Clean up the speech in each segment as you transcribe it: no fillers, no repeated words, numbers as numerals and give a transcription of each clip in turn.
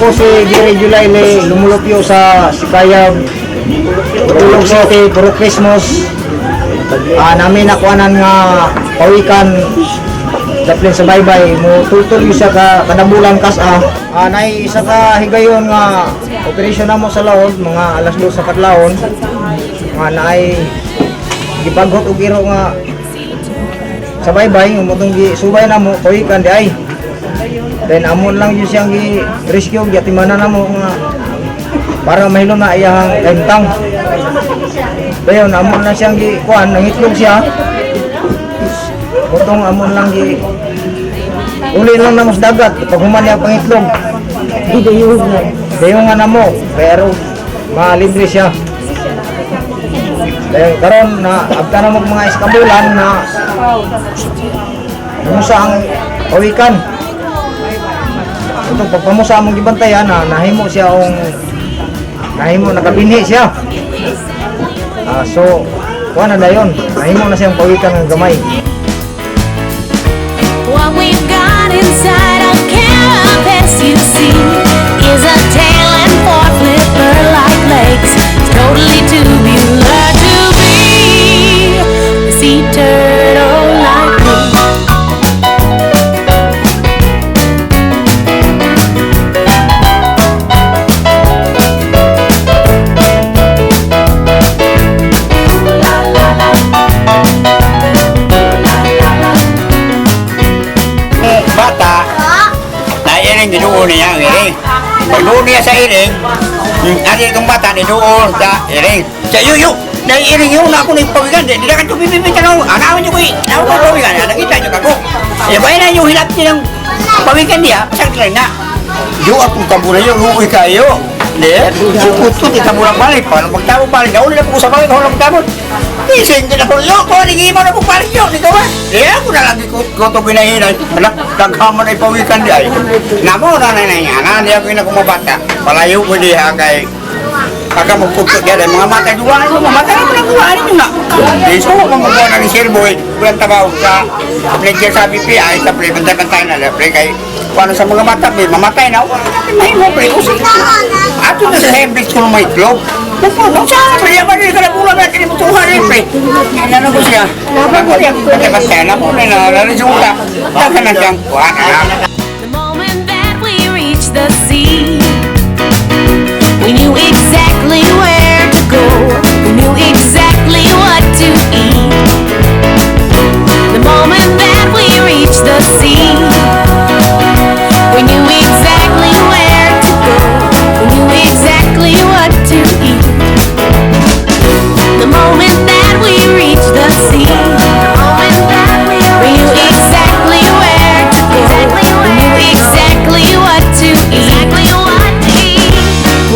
Ako si Jerry Julaile, lumulupyo sa Sikayab, Dipolog City, Purok Christmas. Namin nakuanan nga pawikan daplin sa baybay mo tultol yung siya ka kada bulan kas. Nay isa ka higayon nga operation namo sa laod mga alas 2 sa kadlawon nga naay gibaghot og iro nga sa baybay nga motong gi subay namo pawikan di ay. Then amon lang yun siyang gi rescue, giatimanan namo nga para mahilom na iyang kahimtang. Dayon amon lang siyang gi kuan, nangitlog siya. Motong amon lang gi uli lang namo sa dagat pag human niya pangitlog. Dayon nga namo pero malibre siya. Dayon karon na abta na mo mga iskabulan na namusa ang pawikan. Itong pagpamusa among gibantayan na nahimo siya ong nahimo nakabinhi siya. So kuan na dayon, nahimo na siyang pawikan ng gamay. What we've got inside our carapace, you see, is a tail and four flipper-like legs. It's totally tubular to be a sea turtle like me. Bata, na iring ginuon niya ang iring. Pag doon niya sa iring, ati itong bata ni doon sa iring. Sa yuyo, na iring yun ako ni pawikan. Di na ka tumibibit na Anawan niyo ko eh. Anawan ko pawikan. Nakita niyo kako. Eh, bayan na yung hilap niya ng pawikan niya, pasang na. Yo akong tabunan yun, uwi kayo. Di, sukot ko, di tabunan balik. Paano pagtabo balik? Nauli na po sa balik, ako lang pagtabon. Ising din ako, yo, ko, hindi mo na po balik yo, di ka ba? Di, ako na lang, ko, ko to ginahinay. Anak, daghaman ay pawikan di ay. Namo na na na niya, na, di ako inakumabata. Palayo ko di ha, kay Kaka magpugtot yan, ay mga mata, duwaan mo, mga mata na pala duwaan nyo na. Di, so, kung magawa na ni Sir Boy, walang trabaho sa ledger sa BPI, sa pre, bantay-bantay na, pre, kay, paano sa mga mata, pre, mamatay na, wala natin mahimo, pre, usap na. Ato na sa hembris ko may itlog. Opo, nung saan, pre, yaman din ka na bulan, natin mo tuhan, eh, pre. Inano ko siya, ako niya, bantay-bantay na, muna na, naresulta, dagan na siyang, kuhan, anak. The moment that we reached the sea, we knew exactly where to go. We knew exactly what to eat. The moment that we reached the sea, we knew exactly where to go. We knew exactly what to eat. The moment that we reached the sea, we knew exactly where to go. We knew exactly what to eat.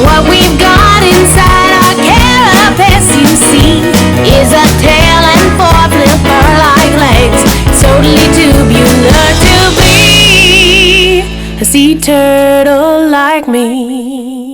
What we've got inside our carapace, you see, is a tail and four flipper-like legs. Totally tubular to be a sea turtle like me.